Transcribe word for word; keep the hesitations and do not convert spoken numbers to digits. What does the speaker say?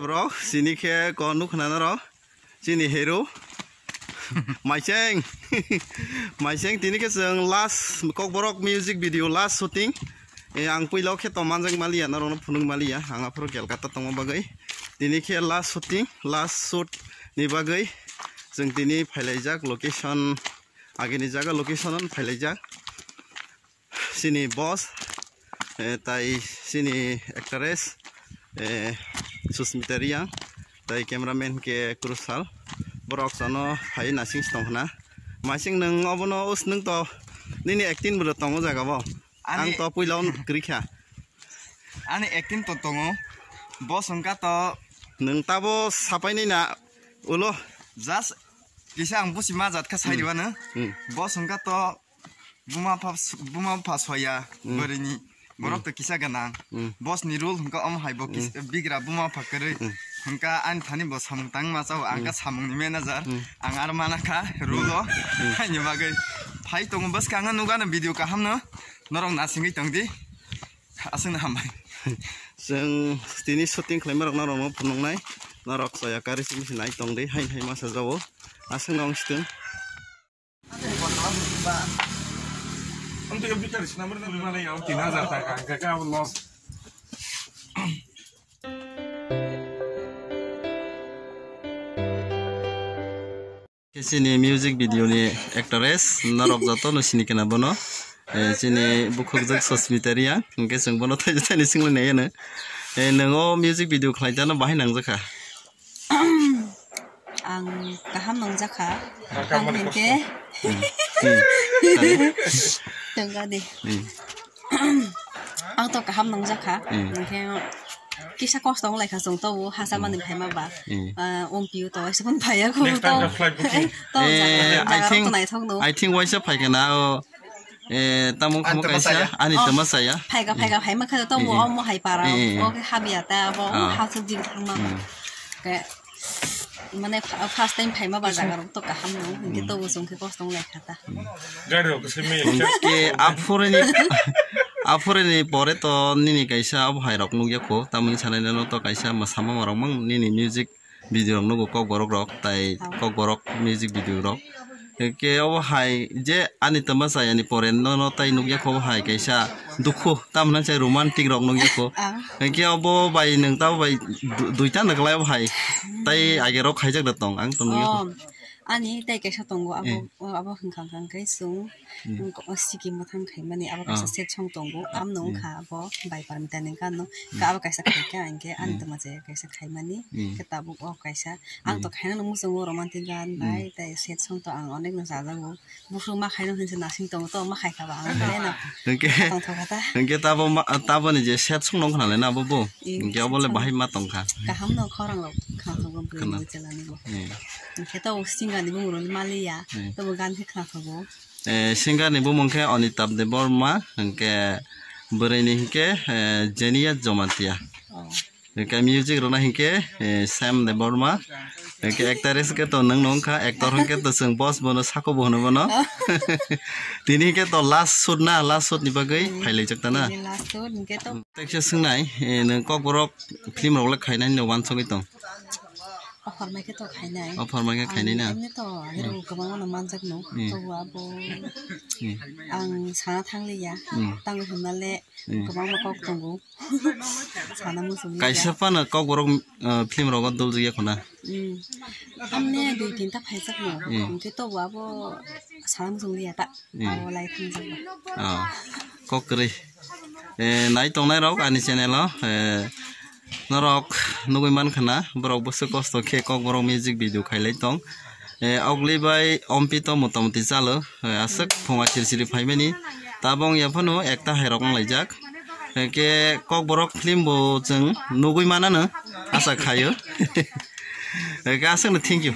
Bro, sini khe ko nukna norok. Chini hero. Maiseng. Maiseng tini khe chwng last Kokborok music video last shooting. Eh, ang puila o khe to manjak maliya, norokno phunuk maliya. Ang aphuru Kolkata tongma bagwi. Tini khe last shooting, last shoot ni bagwi chwng tini phailaijak location, agini jaga location on phailaijak. Chini boss, eh, tai chini actress, eh, Susmita Reang, tai cameraman ke Krusal. Borok sano phai nasing si tong khna. Maising nwng obono us nwng to nini acting bo tongo jaga bo. Ani Ang to puila on kwrwi kha. Ani acting to tongo. Boss wngkha to. Nwng tabo sapai nai na ulo. Just kisa ang busi ma jat kha sai Hmm. rwano. Hmm. Boss wngkha to buma pha, buma pha soya Hmm. bwrwini. Borok to kisa ganang. Hmm. Boss ni rule hwnkha omo hai bo kis-, Hmm. bigra buma pha kwrwi. Hmm. Hwnkha ani thani bo samung tang ma chao, ang kha Hmm. samung ni manager. Hmm. Ang ar mana kha rule o. Hmm. Haini bagwi phai tongo bwskang ang nugano video kaham no. Norok nasingwi tong di. Aswkno hambai. Chwng tini shooting khlaima rok norok no phunuknai. Norok soya kari simi se nai tong di. Hain hai masa jao. Aswkno wng sitwng. Ang tu yang bicara sih, nomor tu mana yang tiga hajar taka, kakak loss. Chini music video ni actress, norok joto no sini kena bono. Eh, chini bukhukjak Susmita Reang, hwnkhe chwng bono thaisa thaini singlainai ano. Eh, nwngo music video khlai jano bahai nangjakha? Ang kaham nangjakha. Ang hwnkhe Hmm. Hmm. Tongga di. Hmm. Ang to kaham nangjakha. Hmm. Hwnkhe kisa kosto wnglaikha chwng tobo hasa Hmm. mani phaima ba. Hmm. Ah, ompiyo to waisa phone phaiya ko Next time to. Just fly booking. To Eh, jaga, I jaga rok think, to naithok no. I think waisa phaikha na o. Eh, tamo Ani khamo tama kaisa, saya. Ani Oh. tama saya. Phaika, Hmm. phaika phaima kha tobo Hmm. omo hai para. Eh, eh, eh. Oke habia ta abo Ah. ha su din thangma. Hmm. Ke mane fa-, first time phaima ba jaga rok to kaham no. Hwnkhe Hmm. tobo chwng khe kosto wnglaikha ta. Gari rok se me. Hwnkhe aphuruni, aphuruni pore to nini kaisa abo hai rok nukya kho. Tamoni sanai no to kaisa mwsa mama rok mang nini music video rok nugo Kokborok rok tai Kokborok music video rok. Hwnkhe obo hai je ani tama chayani pore no no tai nukya kho obo hai kaisa dukhu tamna chai romantic rok nukya kho. Ah. Hwnkhe obo bai nwng tabo bai du-, duita naklai obo hai tai age rok khaijak da tong ang to nukya kho. Oh. Ani tai kaisa tongo abo, Eh. o abo hwnkha hwnkha hwnkhe chwng Hmm. wngkha o siki mwthang khaimani abo kaisa Ah. set song tongo. Amno Hmm. wngkha abo bai parmita ni gano. Hmm. Ka abo kaisa khaikha hwnkhe ani Hmm. tongma je kaisa khaimani. Hmm. Khe tabuk o kaisa. Ang Hmm. to khaina no muchungo romantic gan Hmm. bai tai set song to ang onek no chajago. Buphuru ma khaino hinse nasing tongo to ma khaikha ba ang khaina. Hwnkhe, Tongthokha ta. hwnkhe tabo ma, tabo ni je set song nong khna le na abo bo. Eh, Hwnkhe abo le set song. bahai ma tongkha. Kaham no khorang rok khna tongo bwrwi Khna. ni chelani bo. Hmm. Hwnkhe to singer ni bumung rok ni maliya. Hmm. Tobo gan khe khna tongo. Eh, singer ni bumung khe Anitabh Debbarma, hwnkhe bwrwi ni hwnkhe, eh, Jenia Jamatia. Oh. Hwnkhe music rwna hwnkhe, eh, Sam Debbarma. Hwnkhe actress khe to nwng nung kha, actor hwnkhe to chwng boss bono sako bo hwno bono. Tini hwnkhe to last shoot na, last shoot ni bagwi phailaijak ta na. Tini last shoot hwnkhe to. Teksa swngnai, eh, nwng Kokborok film rok le khainai no wansugwi tong. Offer mai khe to khainai. Offer mai khe khainai na? Ang emni to, hmm, ero kwbangma no manjak no. Hmm. Tobo abo hmm, ang sana thang liya. Hmm. Tang hwnna le hmm, kwbangma kok tongo. Sana muchung liya. Kaisa phano Kokborok, uh, film rogo dol jagya khuna. Hmm. Amne dui tinta phaijak no. Hmm. Hwnkhe tobo abo sana muchung liya ta. Hmm. Abo lai thang jagya. Ah, kok kwrwi. Eh, nai tongnai rok ani channel o, eh, norok nugwi mankha na, borok bwswk kosto khe Kokborok music video khailai tong. Eh, ogli bai ompito motamuti chalo, eh, aswk phunga siri siri phaimani. Tabok ya phano ekta hai rok wnglaijak. Hwnkhe Kokborok film bo chwng nugwi manano, asa khaio. Hwnkhe aswkno thank you.